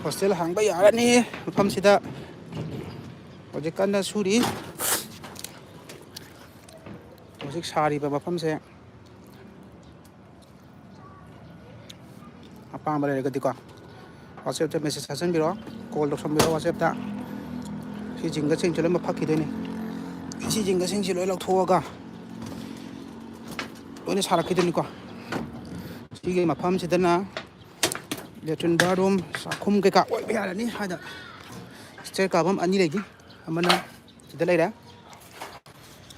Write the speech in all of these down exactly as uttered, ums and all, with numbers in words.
Hostel ꯍꯥꯡꯕ ꯌꯥꯔꯅꯤ꯫ ꯃꯐꯝꯁꯤꯗ ꯍꯧꯖꯤꯛ ꯀꯟꯅ ꯁꯨꯔꯤ꯫ ꯍꯧꯖꯤꯛ ꯁꯥꯔꯤꯕ ꯃꯐꯝꯁꯦ꯫ ꯑꯄꯥꯝꯕ ꯂꯩꯔꯒꯗꯤꯀꯣ, WhatsApp-ꯇ message ꯊꯥꯖꯤꯟꯕꯤꯔꯣ, call ꯇꯧꯁꯟꯕꯤꯔꯣ WhatsApp-ꯇ꯫ ꯁꯤ ꯖꯤꯡꯒꯁꯤꯡꯁꯦ ꯂꯣꯏꯅꯃꯛ ꯐꯛꯈꯤꯗꯣꯏꯅꯤ꯫ ꯁꯤ ꯖꯤꯡꯒꯁꯤꯡꯁꯦ ꯂꯣꯏ ꯂꯧꯊꯣꯛꯑꯒ ꯂꯣꯏꯅ ꯁꯥꯔꯛꯈꯤꯗꯣꯏꯅꯤꯀꯣ꯫ ꯁꯤꯒꯤ ꯃꯐꯝꯁꯤꯗꯅ latrine, bathroom, ꯆꯥꯛꯈꯨꯝ ꯀꯩꯀꯥ ꯑꯣꯏꯕ ꯌꯥꯔꯅꯤ꯫ ꯍꯥꯏꯗ stair ꯀꯥꯐꯝ ꯑꯅꯤ ꯂꯩꯅꯤ, ꯑꯃꯅ ꯁꯤꯗ ꯂꯩꯔꯦ,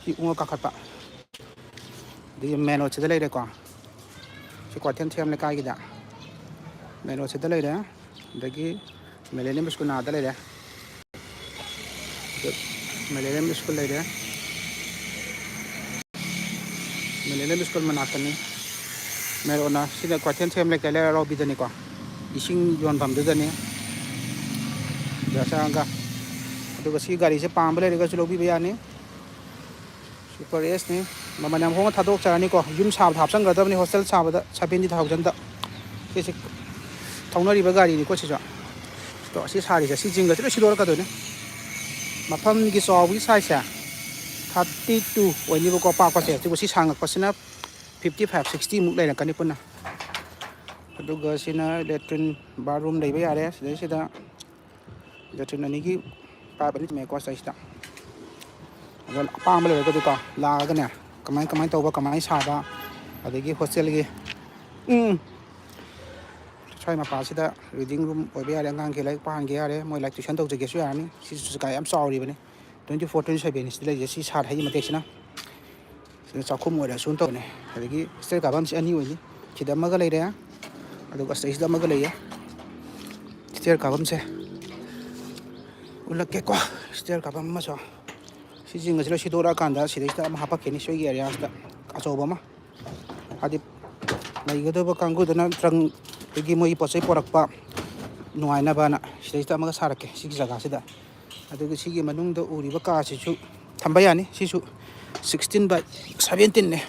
ꯁꯤ ꯎꯡꯉ ꯀꯥꯈꯠꯄ꯫ ꯑꯗꯒꯤ main road-ꯁꯤꯗ ꯂꯩꯔꯦꯀꯣ꯫ ꯁꯤ ꯀ꯭ꯋꯥꯊꯦꯜ ꯊꯦꯝ ꯂꯩꯀꯥꯏꯒꯤꯗ main road-ꯁꯤꯗ ꯂꯩꯔꯦ꯫ ꯑꯗꯒꯤ Millennium School ꯅꯥꯗ ꯂꯩꯔꯦ꯫ Millennium School ꯂꯩꯔꯦ꯫ Millennium School ꯃꯅꯥꯛꯇꯅꯤ꯫ Main road-ꯅ ꯁꯤꯗ ꯀ꯭ꯋꯥꯊꯦꯜ ꯊꯦꯝ ꯂꯩꯀꯥꯏ ꯂꯩꯔ ꯂꯧꯕꯤꯗꯅꯤꯀꯣ꯫ ꯏꯁꯤꯡ ꯌꯣꯟꯐꯝꯗꯨꯗꯅꯤ꯫ ꯁꯤꯗ ꯆꯪꯉꯒ꯫ ꯑꯗꯨꯒ ꯁꯤ ꯒꯥꯔꯤꯁꯦ ꯄꯥꯝꯕ ꯂꯩꯔꯒꯁꯨ ꯂꯧꯕꯤꯕ ꯌꯥꯅꯤ꯫ Super S-ꯅꯤ꯫ ꯃꯃꯜ ꯌꯥꯝ ꯍꯣꯡꯅ ꯊꯥꯗꯣꯛꯆꯔꯅꯤꯀꯣ꯫ ꯌꯨꯝ ꯁꯥꯕꯗ ꯍꯥꯞꯆꯤꯟꯒꯗꯕꯅꯤ, hostel ꯁꯥꯕꯗ seventy thousand-ꯗ꯫ ꯁꯤꯁꯦ ꯊꯧꯅꯔꯤꯕ ꯒꯥꯔꯤꯅꯤꯀꯣ ꯁꯤꯁꯨ꯫ ꯑꯗꯣ ꯑꯁꯤ ꯁꯥꯔꯤꯁꯦ, ꯁꯤ ꯖꯤꯡꯒꯁꯦ ꯂꯣꯏ ꯁꯤꯗꯣꯔꯛꯀꯗꯣꯏꯅꯦ꯫ ꯃꯐꯝꯒꯤ ꯆꯥꯎꯕꯒꯤ size-ꯁꯦ thirty two ꯑꯣꯏꯅꯤꯕꯀꯣ, ꯄꯥꯛꯄꯁꯦ꯫ ꯑꯗꯨꯒ ꯁꯤ ꯁꯥꯡꯉꯛꯄꯁꯤꯅ fifty five, sixty ꯃꯨꯛ ꯂꯩꯔꯛꯀꯅꯤ ꯄꯨꯟꯅ꯫ ꯑꯗꯨꯒ ꯁꯤꯅ latrine, bathroom ꯂꯩꯕ ꯌꯥꯔꯦ꯫ ꯁꯤꯗꯩꯁꯤꯗ latrine ꯑꯅꯤꯒꯤ pipe ꯑꯅꯤ ꯊꯝꯃꯦꯀꯣ ꯁꯤꯗꯩꯁꯤꯗ꯫ ꯑꯗꯣ ꯑꯄꯥꯝꯕ ꯂꯩꯔꯒꯗꯤꯀꯣ, ꯂꯥꯛꯑꯒꯅꯦ, ꯀꯃꯥꯏ, ꯀꯃꯥꯏꯅ ꯇꯧꯕ, ꯀꯃꯥꯏꯅ ꯁꯥꯕ, ꯑꯗꯒꯤ hostel-ꯒꯤ, ꯎꯝ, ꯁ꯭ꯋꯥꯏ ꯃꯄꯥꯁꯤꯗ reading room ꯑꯣꯏꯕ ꯌꯥꯔꯦ, ꯑꯉꯥꯡꯒꯤ ꯂꯥꯏꯔꯤꯛ ꯄꯥꯍꯟꯒꯦ ꯌꯥꯔꯦ, ꯃꯣꯏ ꯂꯥꯏꯔꯤꯛ tuition ꯇꯧꯖꯒꯦꯁꯨ ꯌꯥꯔꯅꯤ꯫ ꯁꯤꯁꯨ ꯖꯒꯥ ꯌꯥꯝ ꯆꯥꯎꯔꯤꯕꯅꯤ꯫ Twenty four, twenty seven inch ꯁꯤꯗ ꯂꯩꯔꯤꯁꯦ, ꯁꯤ ꯁꯥꯠ ꯍꯩ ꯃꯇꯦꯛꯁꯤꯅ꯫ ꯁꯤꯗ ꯆꯥꯛꯈꯨꯝ ꯑꯣꯏꯔꯁꯨ ꯇꯧꯕꯅꯦ꯫ ꯑꯗꯒꯤ stair ꯀꯥꯐꯝꯁꯦ ꯑꯅꯤ ꯑꯣꯏꯅꯤ꯫ ꯁꯤꯗ ꯑꯃꯒ ꯂꯩꯔꯦ, ꯑꯗꯨꯒ ꯁꯤꯗꯩꯁꯤꯗ ꯑꯃꯒ ꯂꯩꯌꯦ꯫ Stair ꯀꯥꯐꯝꯁꯦ ꯎꯠꯂꯛꯀꯦꯀꯣ꯫ Stair ꯀꯥꯐꯝ ꯑꯃꯁꯨ꯫ ꯁꯤ ꯖꯤꯡꯒꯁꯤ ꯂꯣꯏ ꯁꯤꯗꯣꯔꯛꯑꯀꯥꯟꯗ ꯁꯤꯗꯩꯁꯤꯗ ꯑꯃ ꯍꯥꯄꯛꯈꯤꯅꯤ, ꯁꯣꯏꯒꯤ area-ꯁꯤꯗ ꯑꯆꯧꯕ ꯑꯃ꯫ ꯍꯥꯏꯗꯤ ꯂꯩꯒꯗꯕ ꯀꯥꯡꯕꯨꯗꯨꯅ ꯇ꯭ꯔꯪ, ꯑꯗꯒꯤ ꯃꯣꯏꯒꯤ ꯄꯣꯠ ꯆꯩ ꯄꯣꯔꯛꯄ ꯅꯨꯡꯉꯥꯏꯅꯕꯅ ꯁꯤꯗꯩꯁꯤꯗ ꯑꯃꯒ ꯁꯥꯔꯛꯀꯦ, ꯁꯤꯒꯤ ꯖꯒꯥꯁꯤꯗ꯫ ꯑꯗꯨꯒ ꯁꯤꯒꯤ ꯃꯅꯨꯡꯗ ꯎꯔꯤꯕ ꯀꯥꯁꯤꯁꯨ ꯊꯝꯕ ꯌꯥꯅꯤ꯫ ꯁꯤꯁꯨ sixteen by seventeen-ꯅꯦ꯫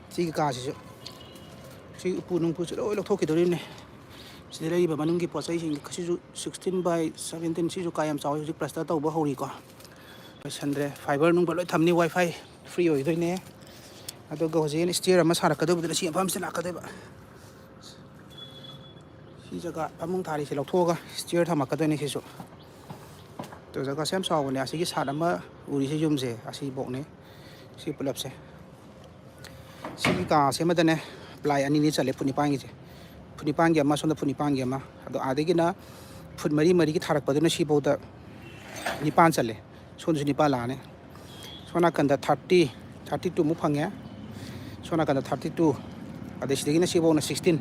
ꯁꯤꯒꯤ ꯀꯥꯁꯤꯁꯨ, ꯁꯤ ꯎꯄꯨ ꯅꯨꯡꯄꯨꯁꯨ ꯂꯣꯏ ꯂꯧꯊꯣꯛꯈꯤꯗꯣꯔꯤꯕꯅꯦ꯫ ꯁꯤꯗ ꯂꯩꯔꯤꯕ ꯃꯅꯨꯡꯒꯤ ꯄꯣꯠ ꯆꯩꯁꯤꯡ, ꯁꯤꯁꯨ sixteen by seventeen, ꯁꯤꯁꯨ ꯀꯥ ꯌꯥꯝ ꯆꯥꯎꯋꯤ, ꯍꯧꯖꯤꯛ plaster ꯇꯧꯕ ꯍꯧꯔꯤꯀꯣ꯫ ꯂꯣꯏꯁꯟꯗ꯭ꯔꯦ꯫ Fiber ꯅꯨꯡꯕ ꯂꯣꯏ ꯊꯝꯅꯤ, WiFi free ꯑꯣꯏꯗꯣꯏꯅꯦ꯫ ꯑꯗꯨꯒ ꯍꯧꯖꯤꯛ stair ꯑꯃ ꯁꯥꯔꯛꯀꯗꯧꯕꯗꯨꯅ ꯁꯤ ꯃꯐꯝꯁꯤꯗ ꯂꯥꯛꯀꯗꯣꯏꯕ꯫ ꯁꯤ ꯖꯒꯥ ꯐꯃꯨꯡ ꯊꯥꯔꯤꯁꯦ ꯂꯧꯊꯣꯛꯑꯒ stair ꯊꯝꯃꯛꯀꯗꯣꯏꯅꯦ ꯁꯤꯁꯨ꯫ ꯑꯗꯣ ꯖꯒꯥꯁꯦ ꯌꯥꯝ ꯆꯥꯎꯕꯅꯦ꯫ ꯑꯁꯤꯒꯤ side ꯑꯃ ꯎꯔꯤꯁꯦ ꯌꯨꯝꯁꯦ, ꯑꯁꯤꯐꯧꯅꯦ꯫ ꯁꯤ ꯄꯨꯂꯞꯁꯦ꯫ ꯁꯤꯒꯤ ꯀꯥꯁꯦ ꯑꯃꯗꯅꯦ ply ꯑꯅꯤꯅꯤ ꯆꯜꯂꯦ, ꯐꯨꯠ ꯅꯤꯄꯥꯟꯒꯤꯁꯦ꯫ ꯐꯨꯠ ꯅꯤꯄꯥꯟꯒꯤ ꯑꯃ, ꯁꯣꯝꯗ ꯐꯨꯠ ꯅꯤꯄꯥꯟꯒꯤ ꯑꯃ꯫ ꯑꯗꯣ ꯑꯥꯗꯒꯤꯅ ꯐꯨꯠ ꯃꯔꯤ ꯃꯔꯤꯒꯤ ꯊꯥꯔꯛꯄꯗꯨꯅ ꯁꯤꯐꯧꯗ ꯅꯤꯄꯥꯟ ꯆꯜꯂꯦ꯫ ꯁꯣꯝꯗꯁꯨ ꯅꯤꯄꯥꯟ ꯂꯥꯛꯑꯅꯤ꯫ ꯁꯣꯝ ꯅꯥꯀꯟꯗ thirty, thirty two ꯃꯨꯛ ꯐꯪꯉꯦ꯫ ꯁꯣꯝ ꯅꯥꯀꯟꯗ thirty two, ꯑꯗꯩ ꯁꯤꯗꯒꯤꯅ ꯁꯤꯐꯧꯅ sixteen꯫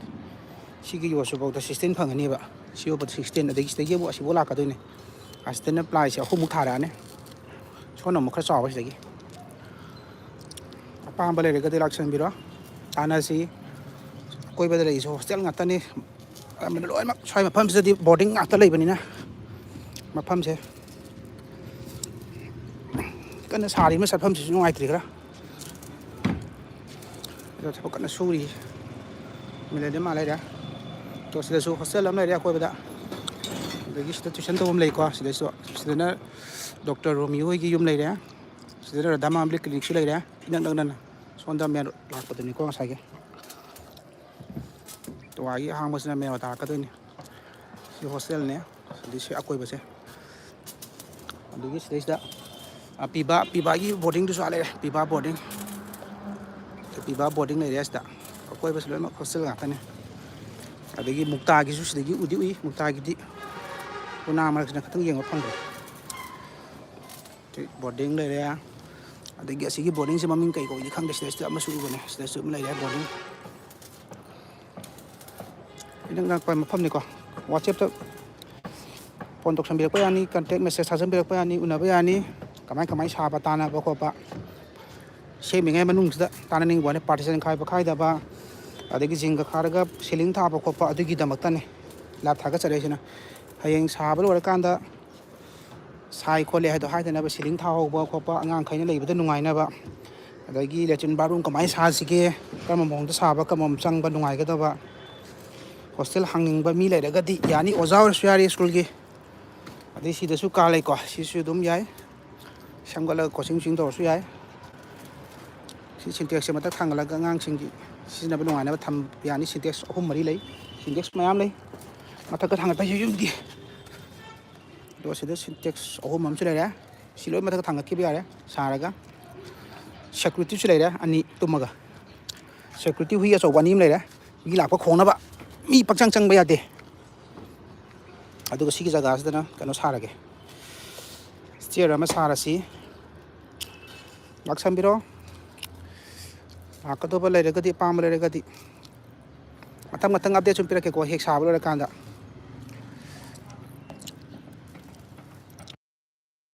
ꯁꯤꯒꯤ ꯌꯣꯠꯁꯨꯐꯧꯗ sixteen ꯐꯪꯒꯅꯦꯕ꯫ ꯁꯤꯐꯧꯗ sixteen, ꯑꯗꯒꯤ ꯁꯤꯗꯒꯤ ꯑꯃꯨꯛ ꯑꯁꯤꯐꯧ ꯂꯥꯛꯀꯗꯣꯏꯅꯦ꯫ ꯑꯁꯤꯗꯅ plyꯁꯦ ꯑꯍꯨꯝꯃꯨꯛ ꯊꯥꯔꯛꯑꯅꯤ꯫ ꯁꯣꯝꯅ ꯑꯃꯨꯛ ꯈꯔ ꯆꯥꯎꯕ ꯁꯤꯗꯒꯤ꯫ ꯑꯄꯥꯝꯕ ꯂꯩꯔꯒꯗꯤ ꯂꯥꯛꯁꯟꯕꯤꯔꯣ, ꯇꯥꯟꯅꯁꯤ꯫ ꯑꯀꯣꯏꯕꯗ ꯂꯩꯔꯤꯁꯦ hostel ꯉꯥꯛꯇꯅꯤ꯫ ꯑꯌꯥꯝꯕꯅ ꯂꯣꯏꯅꯃꯛ ꯁ꯭ꯋꯥꯏ ꯃꯐꯝꯁꯤꯗꯗꯤ boarding ꯉꯥꯛꯇ ꯂꯩꯕꯅꯤꯅ ꯃꯐꯝꯁꯦ ꯀꯟꯅ ꯁꯥꯔꯤ꯫ ꯆꯠꯐꯝꯁꯤꯁꯨ ꯅꯨꯡꯉꯥꯏꯇ꯭ꯔꯤ ꯈꯔ꯫ ꯑꯗꯣ ꯊꯕꯛ ꯀꯟꯅ ꯁꯨꯔꯤ꯫ ꯃꯤꯂꯦꯅꯤꯌꯝ ꯑꯥ ꯂꯩꯔꯦ꯫ ꯑꯗꯣ ꯁꯤꯗꯁꯨ hostel ꯑꯃ ꯂꯩꯔꯦ ꯑꯀꯣꯏꯕꯗ꯫ ꯑꯗꯒꯤ ꯁꯤꯗ tuition ꯇꯧꯐꯝ ꯂꯩꯀꯣ꯫ ꯁꯤꯗꯁꯨ, ꯁꯤꯗꯅ Doctor ꯔꯣꯃꯤꯌꯣ ꯍꯣꯏꯒꯤ ꯌꯨꯝ ꯂꯩꯔꯦ꯫ ꯁꯤꯗꯅ ꯔꯥꯙꯥ ꯃꯥꯝꯂꯦ clinicꯁꯨ ꯂꯩꯔꯦ꯫ ꯏꯅꯛ ꯅꯛꯅꯅ꯫ ꯁꯣꯝꯗ main road ꯂꯥꯛꯄꯗꯨꯅꯤꯀꯣ ꯉꯁꯥꯏꯒꯤ꯫ ꯇꯣꯉꯥꯟꯒꯤ ꯑꯍꯥꯡꯕꯁꯤꯅ main road ꯇꯥꯔꯛꯀꯗꯣꯏꯅꯤ꯫ ꯁꯤ hostelꯅꯦ꯫ ꯑꯗꯩ ꯁꯤ ꯑꯀꯣꯏꯕꯁꯦ꯫ ꯑꯗꯨꯒꯤ ꯁꯤꯗꯩꯁꯤꯗ, ꯑ, ꯄꯤꯕꯥ, ꯄꯤꯕꯥꯒꯤ boardingꯗꯨꯁꯨ ꯑꯥ ꯂꯩꯔꯦ꯫ ꯄꯤꯕꯥ boarding꯫ ꯄꯤꯕꯥ boarding ꯂꯩꯔꯦ ꯁꯤꯗ꯫ ꯑꯀꯣꯏꯕꯁꯤ ꯂꯣꯏꯅꯃꯛ hostel ꯉꯥꯛꯇꯅꯦ꯫ ꯑꯗꯒꯤ ꯃꯨꯛꯇꯥꯒꯤꯁꯨ ꯁꯤꯗꯒꯤ ꯎꯗꯤ ꯎꯏ꯫ ꯃꯨꯛꯇꯥꯒꯤꯗꯤ ꯎꯅꯥ ꯃꯔꯛꯁꯤꯅ ꯈꯤꯇꯪ ꯌꯦꯡꯕ ꯐꯪꯗ꯭ꯔꯦ꯫ ꯁꯤ boarding ꯂꯩꯔꯦ꯫ ꯑꯗꯒꯤ ꯑꯁꯤꯒꯤ boardingꯁꯦ ꯃꯃꯤꯡ ꯀꯩ ꯀꯧꯏꯗꯤ ꯈꯪꯗꯦ꯫ ꯁꯤꯗꯩꯁꯤꯗ ꯑꯃꯁꯨ ꯎꯕꯅꯦ꯫ ꯁꯤꯗꯁꯨ ꯑꯃ ꯂꯩꯔꯦ boarding꯫ ꯏꯅꯛ ꯅꯛꯄ ꯃꯐꯝꯅꯤꯀꯣ꯫ WhatsAppꯇ phone ꯇꯧꯁꯟꯕꯤꯔꯛꯄ ꯌꯥꯅꯤ, contact message ꯊꯥꯖꯟꯕꯤꯔꯛꯄ ꯌꯥꯅꯤ, ꯎꯅꯕ ꯌꯥꯅꯤ꯫ ꯀꯃꯥꯏ ꯀꯃꯥꯏ ꯁꯥꯕ, ꯇꯥꯟꯅꯕ ꯈꯣꯠꯄ, ꯁꯦꯝꯃꯤꯉꯩ ꯃꯅꯨꯡꯁꯤꯗ ꯇꯥꯟꯅꯅꯤꯡꯕ ꯋꯥꯅꯤ꯫ Partition ꯈꯥꯏꯕ ꯈꯥꯏꯗꯕ, ꯑꯗꯒꯤ ꯖꯤꯡꯒ ꯈꯥꯔꯒ ceiling ꯊꯥꯕ ꯈꯣꯠꯄ, ꯑꯗꯨꯒꯤꯗꯃꯛꯇꯅꯤ live ꯊꯥꯒꯠꯆꯔꯛꯏꯁꯤꯅ꯫ ꯍꯌꯦꯡ ꯁꯥꯕ ꯂꯣꯏꯔꯀꯥꯟꯗ ꯁꯥꯏ ꯈꯣꯠꯂꯦ ꯍꯥꯏꯗꯣ ꯍꯥꯏꯗꯅꯕ, ceiling ꯊꯥꯍꯧꯕ ꯈꯣꯠꯄ, ꯑꯉꯥꯡꯈꯩꯅ ꯂꯩꯕꯗ ꯅꯨꯡꯉꯥꯏꯅꯕ, ꯑꯗꯒꯤ latrine bathroom ꯀꯃꯥꯏꯅ ꯁꯥꯁꯤꯒꯦ, ꯀꯔꯝꯕ ꯃꯑꯣꯡꯗ ꯁꯥꯕ, ꯀꯔꯝꯕ ꯆꯪꯕ ꯅꯨꯡꯉꯥꯏꯒꯗꯕ, ꯍꯣꯁꯇꯦꯜ ꯍꯥꯡꯅꯤꯡꯕ ꯃꯤ ꯂꯩꯔꯒꯗꯤ ꯌꯥꯅꯤ, ꯑꯣꯖꯥ ꯑꯣꯏꯔꯁꯨ ꯌꯥꯔꯤ ꯁ꯭ꯀꯨꯜꯒꯤ꯫ ꯑꯗꯩ ꯁꯤꯗꯁꯨ ꯀꯥ ꯂꯩꯀꯣ, ꯁꯤꯁꯨ ꯑꯗꯨꯝ ꯌꯥꯏ, ꯁꯦꯝꯒꯠꯂꯒ ꯀꯣꯆꯤꯡ ꯁꯣꯆꯤꯡ ꯇꯧꯔꯁꯨ ꯌꯥꯏ꯫ ꯁꯤ ꯁꯤꯟꯇꯦꯛꯁꯁꯦ ꯃꯊꯛ ꯊꯥꯡꯒꯠꯂꯒ ꯑꯉꯥꯡꯁꯤꯡꯒꯤ ꯁꯤꯖꯤꯟꯅꯕ ꯅꯨꯡꯉꯥꯏꯅꯕ ꯊꯝꯕ ꯌꯥꯅꯤ꯫ ꯁꯤꯟꯇꯦꯛꯁ ꯑꯍꯨꯝ ꯃꯔꯤ ꯂꯩ, ꯁꯤꯟꯇꯦꯛꯁ ꯃꯌꯥꯝ ꯂꯩ꯫ ꯃꯊꯛꯇ ꯊꯥꯡꯒꯠꯄ ꯌꯨꯝꯗꯤ ꯑꯗꯣ ꯁꯤꯗ ꯁꯤꯟꯇꯦꯛꯁ ꯑꯍꯨꯝ ꯑꯃꯁꯨ ꯂꯩꯔꯦ꯫ ꯁꯤ ꯂꯣꯏ ꯃꯊꯛꯇ ꯊꯥꯡꯒꯠꯈꯤꯕ ꯌꯥꯔꯦ ꯁꯥꯔꯒ꯫ ꯁꯦꯀ꯭ꯌꯨꯔꯤꯇꯤꯁꯨ ꯂꯩꯔꯦ ꯑꯅꯤ ꯇꯨꯝꯃꯒ꯫ ꯁꯦꯀ꯭ꯌꯨꯔꯤꯇꯤ ꯍꯨꯏ ꯑꯆꯧꯕ ꯑꯅꯤ ꯑꯃ ꯂꯩꯔꯦ, ꯃꯤ ꯂꯥꯛꯄ ꯈꯣꯡꯅꯕ꯫ ꯃꯤ ꯄꯪꯆꯪ ꯆꯪꯕ ꯌꯥꯗꯦ꯫ ꯑꯗꯨꯒ ꯁꯤꯒꯤ ꯖꯒꯥꯁꯤꯗꯅ ꯀꯩꯅꯣ ꯁꯥꯔꯒꯦ, ꯁ꯭ꯇꯤꯌꯔ ꯑꯃ ꯁꯥꯔꯁꯤ꯫ ꯂꯥꯛꯁꯟꯕꯤꯔꯣ꯫ ꯂꯥꯛꯀꯗꯧꯕ ꯂꯩꯔꯒꯗꯤ, ꯑꯄꯥꯝꯕ ꯂꯩꯔꯒꯗꯤ ꯃꯊꯪ ꯃꯊꯪ ꯑꯞꯗꯦꯠ ꯁꯨꯝ ꯄꯤꯔꯛꯀꯦꯀꯣ, ꯍꯦꯛ ꯁꯥꯕ ꯂꯣꯏꯔꯀꯥꯟꯗ꯫